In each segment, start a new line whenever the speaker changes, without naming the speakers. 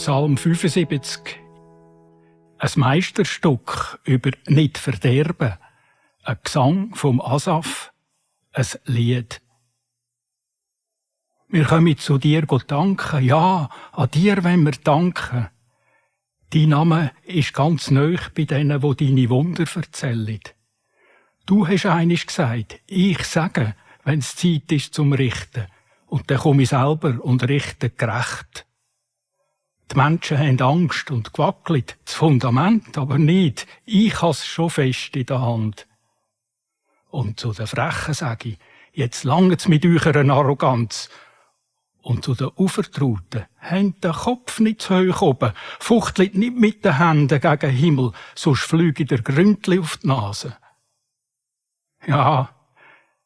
Psalm 75. Ein Meisterstück über nicht verderben. Ein Gesang vom Asaf. Ein Lied. Wir kommen zu dir danken. Ja, an dir wollen wir danken. Dein Name ist ganz neu bei denen, die deine Wunder erzählen. Du hast einisch gesagt, ich sage, wenn es Zeit ist zum Richten. Und dann komme ich selber und richte gerecht. Die Menschen haben Angst und gewackelt, das Fundament aber nicht. Ich has schon fest in der Hand. Und zu den Frechen sage ich, jetzt langt's mit eurer Arroganz. Und zu den Uvertrauten, habt den Kopf nicht zu hoch oben, fuchtelt nicht mit den Händen gegen den Himmel, sonst flüge der Gründli auf die Nase. Ja,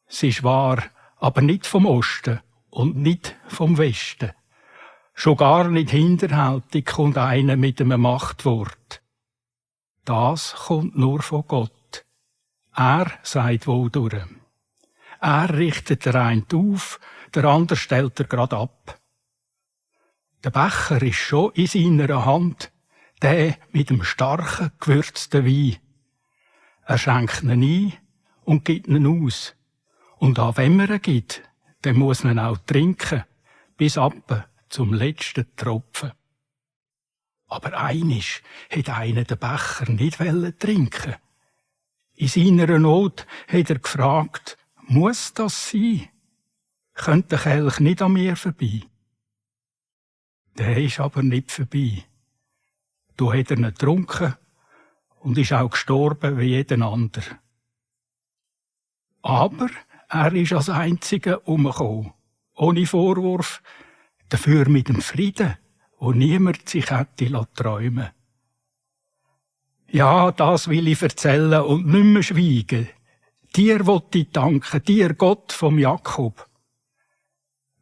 es ist wahr, aber nicht vom Osten und nicht vom Westen. Schon gar nicht hinterhältig kommt einer mit einem Machtwort. Das kommt nur von Gott. Er sagt wohl durch. Er richtet der einen auf, der andere stellt er grad ab. Der Becher ist schon in seiner Hand, der mit dem starken, gewürzten Wein. Er schenkt ihn ein und gibt ihn aus. Und an wem er ihn gibt, den muss man auch trinken, bis ab zum letzten Tropfen. Aber einisch hat einer den Becher nicht trinken. In seiner Not hat er gefragt, muss das sein? Könnte der Kelch nicht an mir vorbei? Der ist aber nicht vorbei. Da hat er ihn getrunken und ist auch gestorben wie jeder andere. Aber er ist als Einziger umgekommen, ohne Vorwurf, dafür mit dem Frieden, wo niemand sich hätte träumen lassen. Ja, das will ich erzählen und nicht mehr schweigen. Dir will ich danken, dir Gott vom Jakob.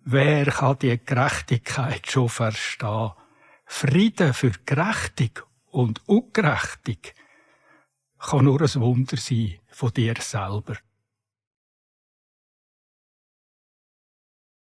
Wer kann die Gerechtigkeit schon verstehen? Frieden für Gerechtig und Ungerechtig kann nur ein Wunder sein von dir selber.